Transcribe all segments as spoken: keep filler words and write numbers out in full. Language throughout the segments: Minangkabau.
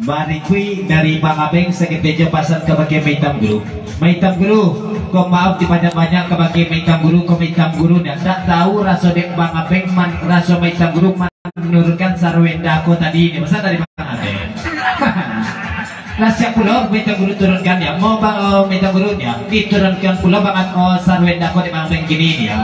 Barikuik dari Bang Abeng saketek jo pasan kabake Maitam Guru. Maitam Guru, ko maaf dibanyak-banyak kabake Maitam Guru, ko Maitam Guru ndak, ndak tahu raso dek Bang Abeng man-, raso Maitam Guru manurunkan sarwenda ko tadi ni. Pasan dari Bang Abeng. Lah siap pulo Maitam Guru turunkan ya. Mau Bang, oh, Maitam Guru ya, diturunkan pulo Bang Ab-, oh, sarwenda ko dek Bang Abeng kini ni ya.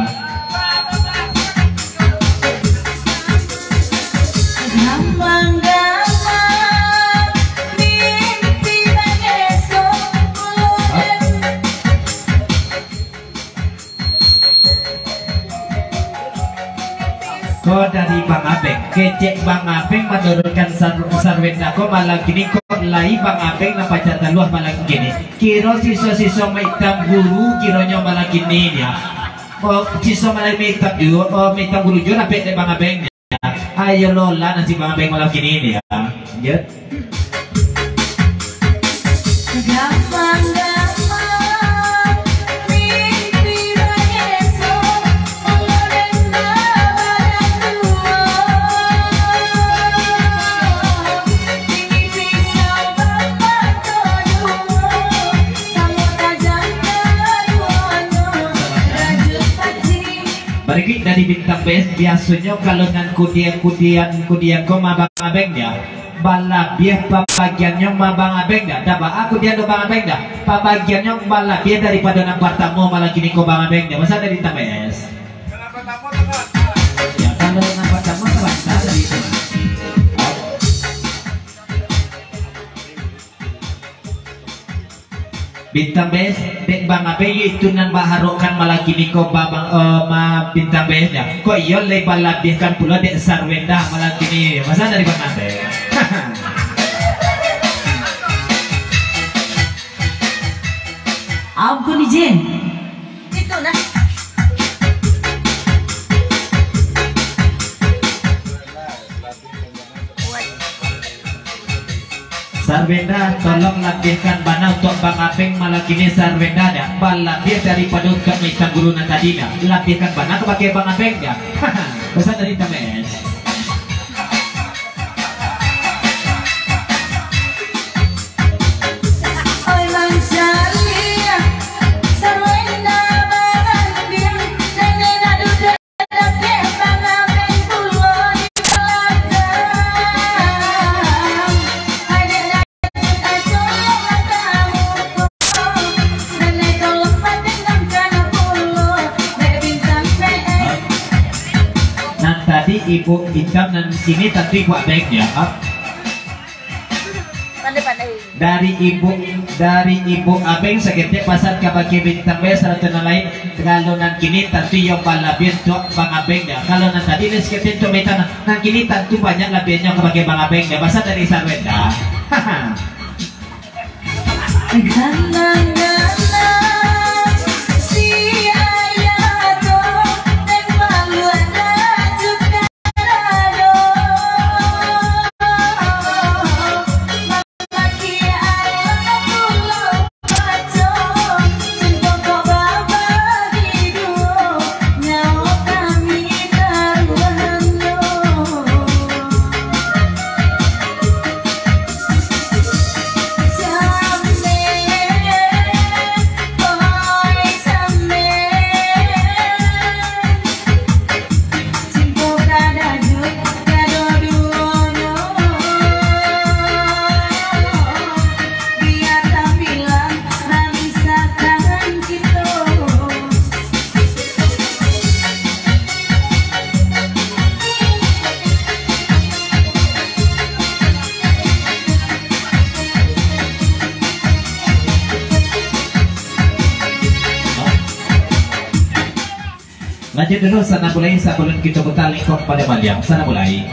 Ko dari Bang Abeng, kecek Bang Abeng manurunkan sar-, sarwenda ko malam kini, ko lai Bang Abeng nan pacah taluah malam kini. Kiro siso-siso Maitam Guru kironyo malam kini ya. Oh, siso malam Maitam juo, oh, Maitam Guru juo dapek dek Bang Abeng. Ayo lo lah nasib Bang Abeng malam kini ni ya. Ya. Gampang-gampang mimpi baeso, ulun enda badan duo. Tinggi pisau bapatoh duo, samo tajam kaduonyo, rajut pacik. Barikuik dari Bintang Best, biasonyo kalau nan kudian-kudian, kudian ko mah Bang Abeng ya, balabiah pabagiannyo mah Bang Abeng ya. Ndak baa kudian tu Bang Abeng ya, pabagiannyo balabiah daripado nan partamo malam kini ko Bang Abeng ya. Pasan dari Bintang Best. Ya, kalau nan partamo sabanta dari itu. Bintang Best, dek Bang Abeng yo itu nan baharokkan malam kini ko ba-, Bang, eh, ma Bintang Best ya. Kok iyo lai balabiahkan pulo dek sarwenda malam kini. Pasan dari Bang Abeng. Ampun izin. Itu nah. Sarwenda, tolong labiahkan bana untuak Bang Abeng malam kini sarwenda dah. Balabiah daripado untuak Maitam Guru nan tadi dah. Labiahkan bana kabake Bang Abeng dah. Pasan dari Tames. Oi mancaliak, sarwenda barandiang, nenek nak duduak. Nan tadi Ibu Bintang, nan kini tantu Ibu Abeng, ya. Pandai-pandai. Dari ibu, dari ibu Abeng saketek pasan kabake Bintang Best sarato nan lain. Kalau nan kini tantu iyo balabiah untuak Bang Abeng dah. Kalau nan tadi lai saketek untuak Maitam, nan kini tantu banyak labiahnyo kabake Bang Abeng dah. Pasan dari Sarwenda. Lanjut dulu, sana mulai, sabalun kito puta lengkong pado maliang. Sana mulai.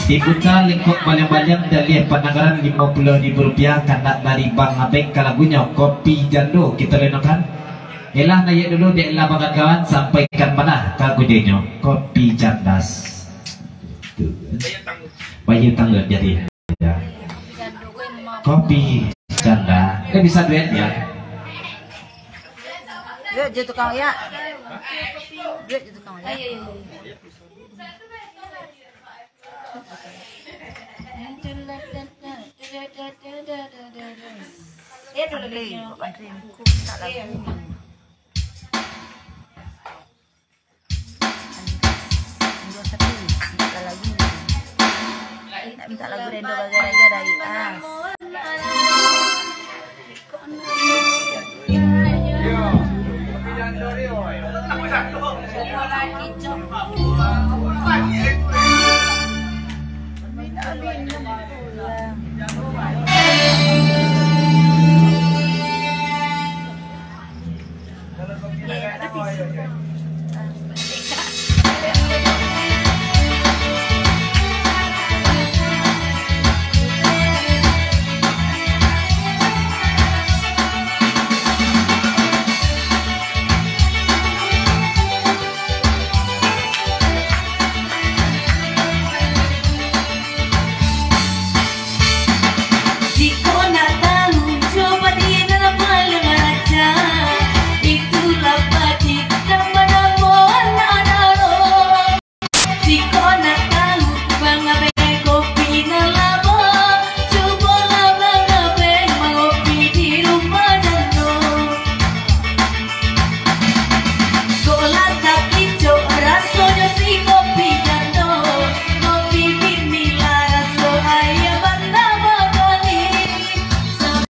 Diputa lengkok baliang-baliang, daliah pananggaran limo puluah ribu rupiah, kandak dari Bang Abek ka lagunyo Kopi Jando. Kito lenokan. Elah naiak dulu, dek lah kawan-kawan, sampaikan panah ka kujenyo. Kopi Jandas. Tu. Bayu tangga jadi. Ya. Kopi Janda. Eh, bisa duet ya. Duet je tukang ya. Duet je tukang ya. Andre, kok Andre muka tak lagu. Andre sepi, minta lagu. Nak minta lagu Rendo Bagaraja dari As.